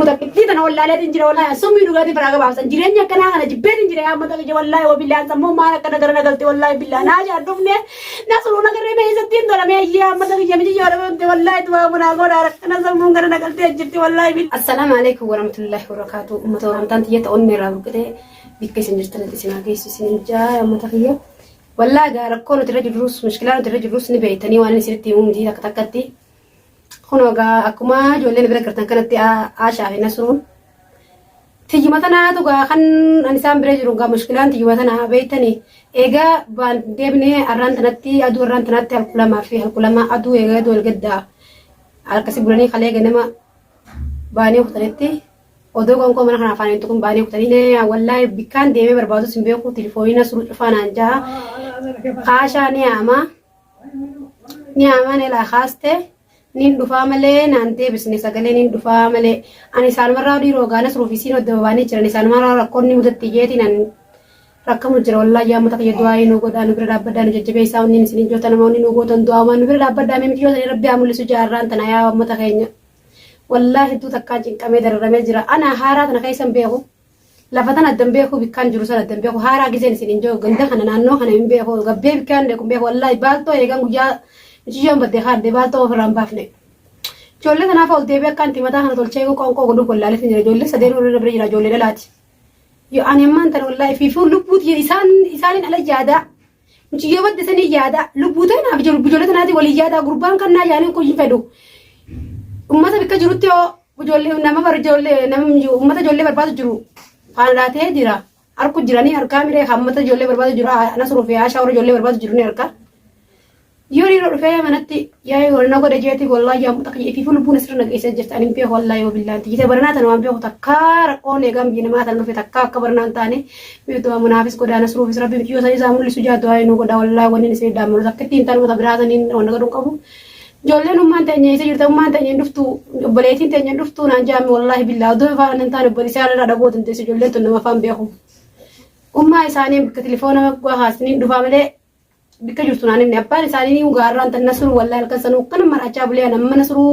Takkittii tana wallaaleetiin jira wallaahi summii dhugaatii firaa gabaabsan jireenya akkanaa kana jibbeetiin jira yaa mata kiyya wallaahi wabillaan sammuu maal akkana gara nagalti wallaahi billaa naa jaan dhufne nasruu nagarree mee isattiin tolame yaa mata kiyya miti yoo dhabamte wallaahi tumaa munaa godhaa rakkana sammuun gara nagaltee jirti wallaahi billaa. Assalaamu alaikum warahmatullahi wabarakatuh. Uummata Oromotaan tiyya ta'oon irraa burqitee bikka isin jirtanitti isin haa geessu isin jaa yaa uummata kiyya. Wallaahi gaa rakkoo nuti irra jirrus mushkilaa nuti irra jirrus ni beektanii waan isinitti himuu miti takka takkatti. Kunoo egaa akkuma ijoolleen bira gartan kanatti Aashaa fi Nasruun tiyyuma tanaatu gaa kan ani isaan bira jiru gaa mushkilaan tiyyuma tanaa beektanii egaa baan deebinee arraan tanatti aduu arraan tanatti halkulamaa fi halkulama aduu egaa aduu algaddaa akkasi bulanii kalee ganama baanee kutanitti odoo qoonqoo mana kana afaan hin tuqin baanee kutanii wallaahi bikkaan deemee barbaadus hin beeku tilifoonii Nasruu cufaa naan jaha Aashaa ni haamaa. Ni amane laa kaaste nin dhufaa malee naan deebisne sagalee nin dhufaa malee ani isaanumarraa dhiiroo gaana suruuf isiin odda babaanii jiran isaanumarraa rakkoon ni mudatti jeetiin an rakkamu jira wallaahi yaa mata kiyya du'aa nu godhaa nu bira dhaabbadhaa nu jajjabeessaa wanni isin hin jootan namoonni nu gootan du'aa waan nu bira dhaabbadhaa mee miti jootanii rabbi haa mul'isu jaarraan tana yaa ummata keenya wallaahi hedduu takkaan cinqamee dararamee jira ana haaraa tana keessa hin beeku. Lafa tana addan beeku bikkaan jiru sana addan beeku haaraa giseen isin hin jiru ganda kana naannoo kana hin beeku gabbee bikkaan deeku hin beeku wallaahi baaltoo eegan guyyaa mucayyoon badde kaadde baaltoo ofirraa hin baafne. Ijoollee tanaaf ol deebi'ee akka anti mataa kana tolchee qoonqoo godhuuf wallaalee jira ijoollee sadeen warra bira jira ijoollee dhalaati. Yoo ani ammaan tana wallaahi fi fuul lubbuuti isaan isaaniin ala yaadaa. Mucayyoo badde sanii yaadaa lubbuu tanaaf ijoollee tanaatii walii yaadaa gurbaan kannaa yaaniin kun hin fedhu. Uummata bikka jirutti yoo Ijoollee nama bar ijoollee nama uummata ijoollee barbaadu jiru faana laatee jira. Harku jiranii harkaa miree kan uummata ijoollee barbaadu jiru Nasruu fi Aashaa warra ijoollee barbaadu jiru ni harka. Yoo dhiiroo dhufee manatti yaa yoo na godhe jeeti wallaahi yaa muxaka ifii lubbuun asirra na geessee jirti ani hin beeku wallaahi yoo billaan tiyyi baranaa tana waan beeku takkaa rakkoon eegaan biyya namaa tana dhufe takkaa akka baranaan taane miidhaa munaafis godhaa Nasruufis rabbi micciyoo sanii isaa mul'isu jaa du'aa nu godhaa wallaahi wanni isin daamanu takka ittiin taanuma biraa saniin wanna godhu qabu. Ijoolleen ummaan teenya eessa jirta ummaan teenya hin dhuftu obboleettiin teenya hin dhuftu naan jaame wallaahi billaa odoo afaan hin taane obboleessi irraa dhagoo dandeessu ijoolleen tun nama afaan beeku. Ummaa isaanii bakka telefoona guwaa kaasanii dhufaa malee bakka jirtu naan himne abbaan isaanii ni gaarraan tan nasruu wallaahi halkan sanuu akkana maraachaa bulee an amma nasruu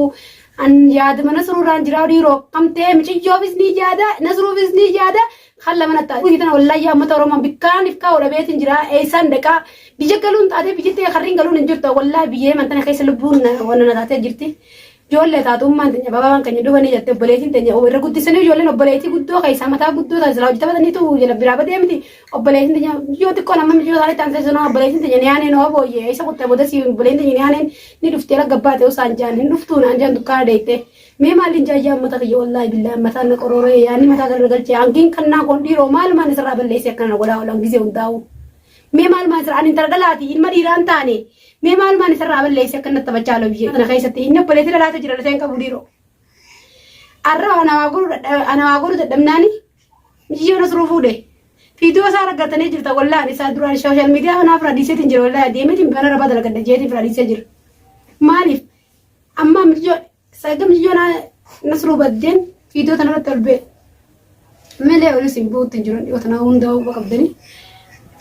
an yaadama nasruu irraan jiraa dhiiroo kamtee miciyyoofis ni yaada nasruufis ni yaada Kan lama natti taate. Tana wallahi yaa uummata Oromoo bikkaan if kaa'u dhabeetiin jira. Eessaan dhaqaa biyya galuun taatee biyyatti harriin galuun hin jirtu. Wallahi biyya Yemen tana keessa lubbuun wanna na taatee jirti. Ijoollee taatu ummaan teenya babaan keenya dhufanii jette obboleettiin teenya irra guddisanii ijoolleen obboleettii guddoo keessaa mataa guddoo taate silaa hojii taphataniitu jala biraa badee miti. Obboleettiin teenya yoo xiqqoo nama miyyoo isaanii ta'an teessoo obboleettiin teenya ni aaneen hoo booyyee isa kuttee booda si obboleettiin teenya ni aaneen ni dhuftee lagga baate osaan jaan hin dhuftuu naan jaan dukkaana deettee. Mee maaliin jaayyaa ummata kiyya wallaahi billaahi mataan na qorooree yaanni mataa gara galchee hangiin kannaa kun dhiiroo maalumaan isirraa balleessee akkana na godhaa oolan gizee hundaa'u. Mee maalumaan isirraa ani intala dhalaati ilma dhiiraa hin taane mee maalumaan isirraa balleessee akkana taphachaa oola biyya kana keessatti inni obboleettii dhalaatu jira lafee hin qabu dhiiroo. Arra ana waa godhu dadhabnaani miyyoo nasruu fuudhe. Viidiyoo isaa argatanii jirta wallaahi isaa duraan sooshaal miidiyaa kanaaf radhiiseetiin jira wallaahi deemeetiin bana rabaa dalagadha jeetiin radhiisee jira. Maaliif amma miyyoo Saga miyyoo nasruu baddeen viidiyoo tanarratti ol ba'e. Malee olis hin bu'utti hin jiran dhiyoo tana hunda huba qabdanii.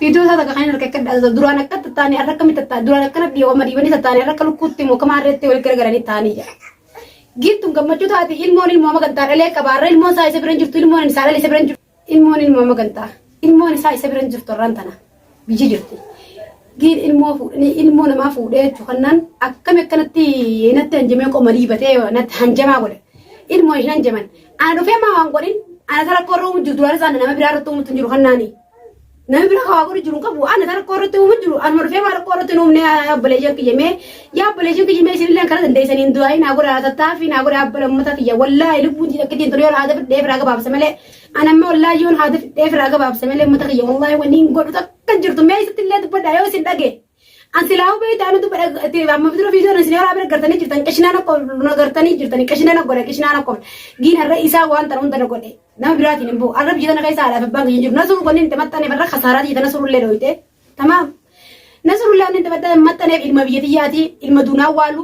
Viidiyoo isaa takka kan hin harka akka dhaadatu duraan akka tattaanii har'a akkamitti tattaanii duraan akkana dhiyooma dhiibanii tattaanii har'a akka lukkuutti immoo akkama harreetti wal garagaranii taa'anii jira. Giiftuun gammachuu taate ilmoon ilmoo magantaa dhalee qaba har'a ilmoon isaa isa bira hin jirtu ilmoon isaa dhalee isa bira hin jirtu. Ilmoon ilmoo magantaa ilmoon isaa isa bira hin jirtu har'aan tana. biyya jirti. Giin ilmoo fuudhanii ilmoo namaa fuudhee jechuun kannaan akkami akkanatti natti hanjamee qoma dhiibatee natti hanjamaa godhe. Ilmoo hin hanjaman. Ana dhufee maa waan godhin ana tara rakkoo irra uumu jiru duraan isaan nama biraa irratti uumutti hin jiru kannaani. Nama biraa waa godhu jiru hin qabu ana tara rakkoo irratti uumu jiru anuma dhufee maa rakkoo irratti hin uumne obboleeyyan kiyya mee yaa obboleeyyan kiyya mee isinillee kana dandeessanii hin du'aayi naa godha tattaaffii naa godha abbala uummata kiyya wallaahi lubbuun akkitiin tun yoo haada fidhee firaa gabaabsa malee An amma wallaahi yoon haada fixxee firaa gabaabse malee uummata kiyya wallaahi wanni hin godhu takka hin jirtu mee isatti illee dubbadha yoo isin dhage. An silaa hubee taanu dubbadha amma dura viidiyoon isin yeroo bira gartanii jirtan qishinaan akka gartanii jirtan qishinaan akka godhe qishinaan akka giin har'a isaa waan tan hunda na godhe nama biraatiin hin bu'u har'a biyya tana keessa haadhaaf abbaan kiyya hin jiru nasruu wanni hin maxxaneef har'a kasaaraa biyya tana surullee dhoyte tamaam nasrullee wanni hin maxxaneef ilma biyya tiyyaati ilma duunaa waalu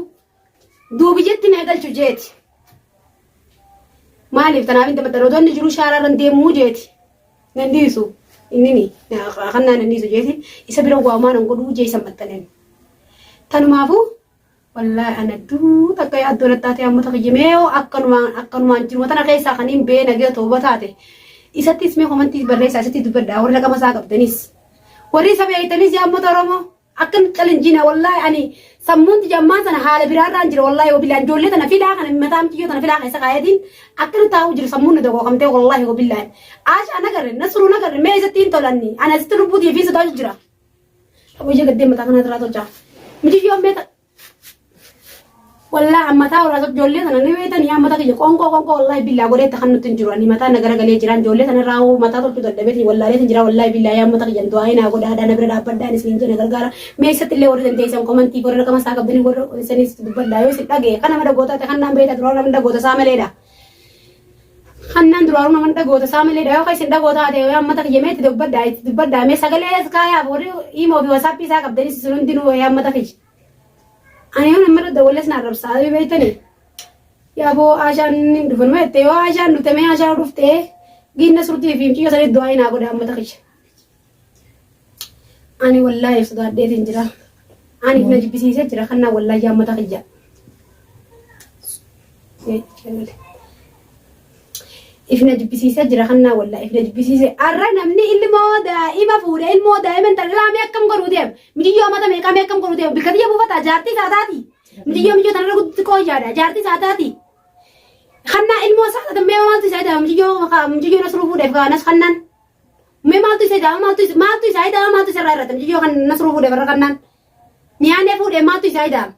Duubiyyatti na galchu jeeti. Maaliif tanaaf hin taphattan odoo inni jiru shaaraa irra deemuu jeeti. Nan dhiisu innini kan naan hin dhiisu jeeti isa bira waamaan hin godhuu jee isa maxxaneen. Tanumaafuu Wallaahi ana hedduu takka yaaddoo natti taate amma kiyya mee yoo akkanumaan akkanumaan jiruma tana keessaa kan hin bee nagee tooba taate isattis mee komantii barreessaa isatti dubbadhaa warri raqama isaa qabdanis warri isa beeytanis yaa uummata Oromoo akkan calinjiina wallaahi ani sammuun tiyya ammaan sana haala biraarraan jira wallaahi wabillaan ijoollee tana filaa kana mataa mitiyyoo tana filaa keessa kaayatiin akkana taa'uu jiru sammuun na dogogamtee wallaahi wabillaan Aashaa nagarre Nasruu nagarre mee isatti hin tolanni ana asitti lubbuu tiyya fi sodaachuu jira. Aboo gaddee mataa kanaa irraa tolchaa. Mijiyyoon beeta. Wallaahi mataa irraa tolcha ijoollee sana ni beetanii mataa kiyya qoonqoo qoonqoo wallaahi billaa godhee kan nutti hin jiru ani mataa na garagalee jiraan ijoollee sana irraa hoo mataa tolchuu dadhabeetiin wallaalee jira wallaahi billaa yaa mataa kiyya du'aa naa godhaa na bira dhaabbadhaan isin jena gargaara mee isatti illee warri dandeessan komantii warra raqama isaa qabdanii warra isinis dubbadhaa yoo isin dhagee kana nama dhagoota ta'e kan naan beektaa dura nama dhagoota isaa maleedha. Hannaan duraanuu naman dhagoota isaa malee dha yoo isin dhagoo taate yoo ammata kiyya mee itti dubbadhaa itti dubbadhaa mee sagalee as kaayaaf warri imoo fi wasaappii isaa qabdanis isin hundinuu yaa ammata kiyya. Ani yoo namarra dawwalles na arrabsaa yoo beektanii. Yaa boo Aashaan hin dhufan mee jette yoo Aashaan dhufte mee Aashaan dhufte giinna surtii fi mucayyoo sanii du'aa naa godha ammata kiyya. Ani wallaahi sodaadheetiin jira. Ani na jibbisiisee jira kannaa wallaahi ammata kiyya. Ifna jibbisiisee jira kannaa wallaahi ifna jibbisiisee. Arra namni ilmoo daa'ima fuudhe ilmoo daa'ima intala laamee akkam godhuu deema. Mijiyyoo mata meeqaa mee akkam godhuu deema. Bikka tiyya buufata jaartii isaa taati. Mijiyyoo mijiyyoo tanarra guddatti qooyyaadha jaartii isaa taati. Kannaa ilmoo isaa taate mee maaltu isaa ta'a mijiyyoo mijiyyoo nasruu fuudheef kaanas kannaan. Mee maaltu isa idaama maaltu isa maaltu isa idaama maaltu isa irraa irratti mijiyyoo kan nasruu fuudheef irra kannaan. Niyaanee fuudhee maaltu isa idaama.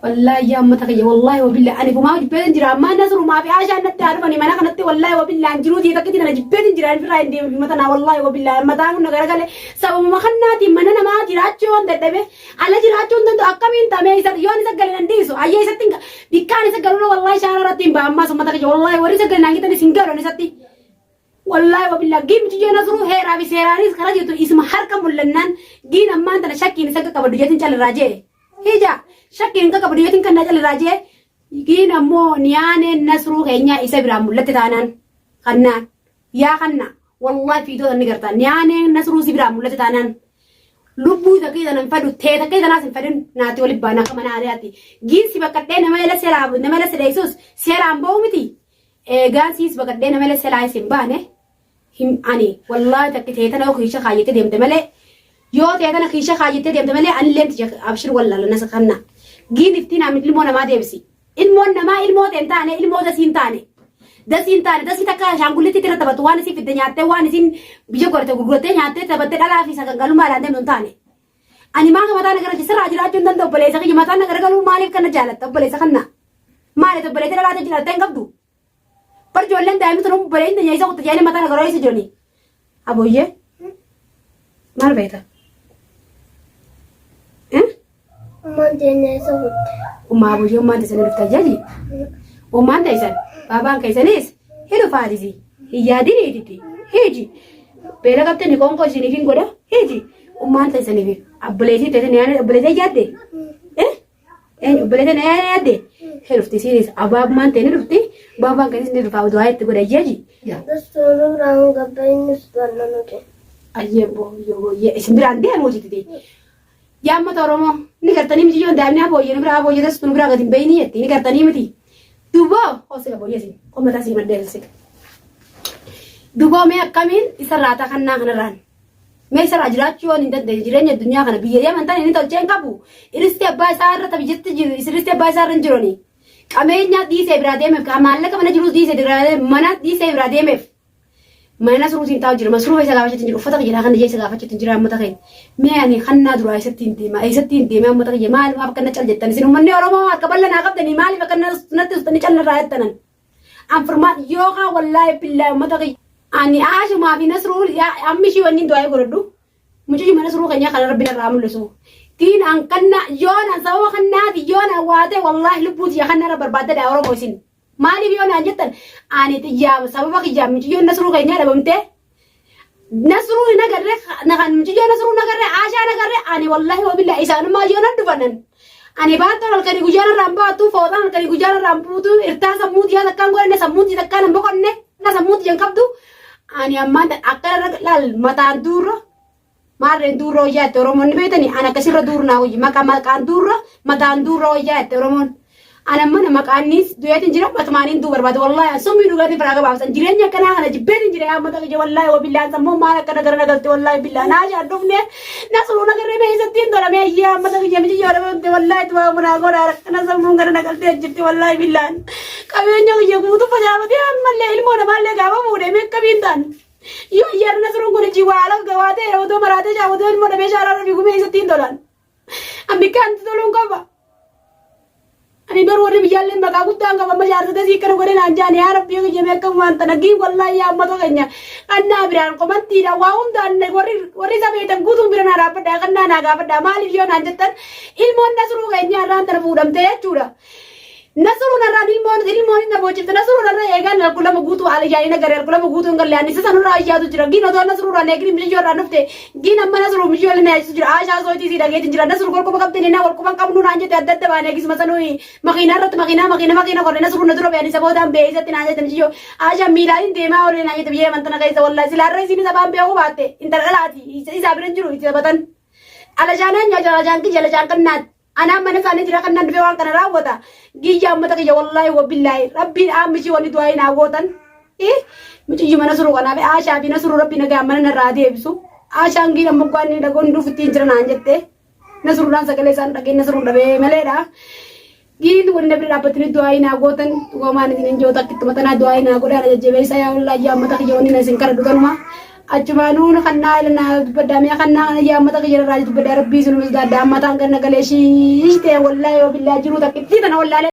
Wallaahi yaa ummata kiyya wallaahi wabillaa ani fumaa jibbeetin jira ammaa nasrumaa fi aashaan natti haa dhufani mana kanatti wallaahi wabillaan jiruu tii takkitti tana jibbeetin jira inni irraa hin deemu mata naa wallaahi wabillaa mataan kun na garagale sababuma kannaatiin mana namaa jiraachuu yoon dadhabe ala jiraachuu hin danda'u akkamiin tamee isa yoon isa gale nan dhiisu ayyee isatti bikkaan isa galuun wallaahi shaara irratti hin ba'a ammaas ummata kiyya wallaahi warri isa gale naan jettanis hin galu isatti. Wallaahi wabillaa giin muciyyoo nasruu heeraa fi seeraanis karaa jirtu isuma harka mul'annaan giin ammaan tana shakkiin isa qaqqabadu jeetiin calirraa jee. Hija shakkiin qaqqabadu jeetiin kannaa calirraa jee giin ammoo niyaaneen nasruu keenyaa isa biraan mul'atte taanaan kannaan yaa kanna wallaahi fiidoo ni gartaa niyaaneen nasruu si biraan mul'atte taanaan lubbuu takkii tana hin fadhu tee takkii tanaas hin fadhin naati walitti baana akka mana aadaatti giin si baqqadhee nama ila seeraa nama ila sedheessus seeraan ba'u miti. Eegaan siis baqadhee nama malee selaa isin baane hin ani wallaahi takki teetana yoo kiisha kaayyattee deemte malee yoo teetana kiisha kaayyattee deemte malee anilleen tiyya abshir wallaala nasa kanna giin iftiin ami ilmoo namaa deebisi ilmoon namaa ilmoo ta'e hin taane ilmoo dasii hin taane dasii hin taane dasii takka ashaangullitti irra taphatu waan isin fidde nyaattee waan isin biyya godhate gurgurattee nyaattee taphattee dhalaa fi sagangalummaadhaan deemtu hin taane. Ani maa mataa na garagalu sirraa jiraachuu hin danda'u obboleessa kiyya mataan na garagaluu maaliif kana jaalatta obboleessa kanna. Maali obboleessa dhalaatee jiraattee hin qabdu. Bar ijoolleen daa'imni tun obboleessi teenya isa kutta jedhanii mataa na garagalu isa jirani. Abooyyee maal beekta? Ummaan teenya isa kutte. Ummaa abooyyee ummaan teessan ni dhufta jedhi. Ummaan teessan baabaan keessanis hin dhufaatisi. Hin yaadiniititi. Hiji. Beela qabtee ni qoonqoo isiniif hin godha. Hiji. Ummaan teessaniif obboleettii teessan yaadne obboleettii yaadde. Eh? Eenyu obboleettii na yaadde? Hin dhufti isiinis abaabmaan ta'e ni dhufti. Baabaan keessanis ni dhufa du'aa itti godha jeji. Dastuun biraan gabba inni sudanna nuti. Ayyee booyyee booyyee isin biraan deemu hojjetite. Yaa uummata Oromoo ni gartanii miti yoon daa'imni abooyyee nu biraa abooyyee dastuun nu biraa gadi hin beeyni jetti ni gartanii miti. Duboo hoosika booyyee isin qommataa isin maddee sika. Duboo mee akkamiin isarraa ta'a kannaa kanarraan. Mee isarraa jiraachuu yoon hin dandeenye jireenya addunyaa kana biyya yaman tan inni tolchee hin qabu. Iristi abbaa isaa irra tabiyyatti jiru iristi abbaa isaa irra hin jirani. Qabeenya dhiisee biraa deemeef ka maallaqa mana jirus dhiisee biraa deemeef mana dhiisee biraa deemeef. Mana suruutiin taa'u jira masruufa isa gaafachuutti hin jiru uffata kiyya kan isa gaafachuutti hin jira uummata keenya. Mee ani kannaa duraa eessatti hin deema eessatti hin deema uummata kiyya maaliif akka na cal jettan isin uummanni Oromoo harka bal'aa naa qabdanii maaliif akka natti ustanii cal narraa jettanan. An furmaat yookaan wallaahi billaahi uummata kiyya. Ani aashumaa fi nasruu ammi ishii wanni du'aa godhadhu. Mucayyuma nasruu keenyaa kana rabbi narraa mul'isu. Tiin an kanna yoon an sababa kannaati yoon an waate wallaahi lubbuu tiyya kanna irra barbaadadha Oromoo isin. Maaliif yoo naan jettan ani xiyyaa sababa kiyyaa mucayyoon nasruu keenyaa dhabamtee nasruu hin agarre kan mucayyoo nasruu hin agarre aashaa hin agarre ani wallaahi wabillaa isaanummaa yoo nan dhufanan. Ani baattoon halkanii guyyaan irraan baatu fooxaan halkanii guyyaan irraan buutu irtaa sammuu tiyyaa takkaan godhanne sammuu tiyya takkaan hin boqonne sammuu tiyya hin qabdu. Ani ammaan akka irra laal mataan duurra Maarreen duurra wayyaa jette Oromoon ni beektanii an akkasirra duur naa wayyi maqa maqaan duurra mataan duurra wayyaa jette Oromoon. An amma na maqaannis du'eetiin jira matumaaniin duu barbaade wallaahi an summii dhugaatiin firaa gabaabsan jireenya akkanaa kana jibbeetiin jira yaa ummata kiyya wallaahi wabillaan sammuu maal akkana gara na galte wallaahi billaa naa jaan dhufne na suruu na garree meessattiin tolame yaa ummata kiyya miti yoo dhabamte wallaahi tuwaa munaa godhaa akkana sammuun gara na galtee jirti wallaahi billaan qabeenya kiyya guutuu facaafatee ammallee ilmoo namaallee gaafa fuudhee meeqabiin ta'an. Yoo ayyaarri Nasruun kun ijji waa alaf gawaa ta'e otoo maraatee shaawwatee ilmoo dhabee shaaraa irra fiiguu mee isatti hin tolan. An bikka anti toluun qaba. Ani bar warri biyyaallee maqaa guddaan qaba amma jaarsatee sii akkana godhe naan jaani yaa rabbii kiyya mee akkam waan tana giin wallaahi yaa ummata keenya qannaa biraan komantiidha waa hundaan warri warri isa beektan guutuun bira naa dhaabbadha qannaa naa gaafadha maaliif yoo naan jettan ilmoon Nasruu keenya irraan tana fuudhamtee jechuudha. Nasruu narraan ilmoon ilmoon na boocifte Nasruu narra eegaan alkulama guutuu haala yaa'ii nagare alkulama guutuu hin galle ani isa sanurraa ayyaatu jira giin otoo Nasruu irraan eegni mijiyyoo irraan dhufte giin amma Nasruu mijiyyoo illee na yaachisu jira Aashaa sootii sii dhageetiin jira Nasruu golquma qabdeen innaa walquban qabnu naan jette adda adda baanee gisuma sanuu makiinaa irratti makiinaa makiina makiina korre Nasruu na dura ba'e ani isa boodaan ba'e isatti naan jette mijiyyoo Aashaa miilaan hin deemaa oole naan jette biyya mantana keessa wallaahi silaarra isiin isa baan beeku baatte intala dhalaati isaa bira hin jiru itti taphatan Alashaan eenyu alashaan kiyya alashaan kannaati Anaan mana isaanii jira kan nan dhufee waan kana raawwata. Giyya ummata kiyya wallaahi wa billaahi rabbiin aammi ishii wanni du'aa naa gootan. Muciyyi mana suruu kanaaf Aashaa fi Nasruu rabbi nagaa mana narraa deebisu. Aashaan giin amma gwaan inni dhagoon dhufu ittiin jira naan jette. Nasruudhaan sagalee isaan dhageen Nasruun dhabee maleedha. Giin wanni na bira dhaabbatanii du'aa naa gootan dhugamaan isin hin jiru takkittuma tanaa du'aa naa godhaa na jajjabeessa yaa wallaahi yaa ummata kiyya wanni na isin kadhadhu tanuma. Achumaanuu kannaa ilana dubbaddaa mee kannaa kana yaa ummata kiyya irraa dubbaddaa rabbii isin sodaadhaa mataan ganna galee shiishtee wallaahi yoo billaa jiruu takkittii tana wallaalee.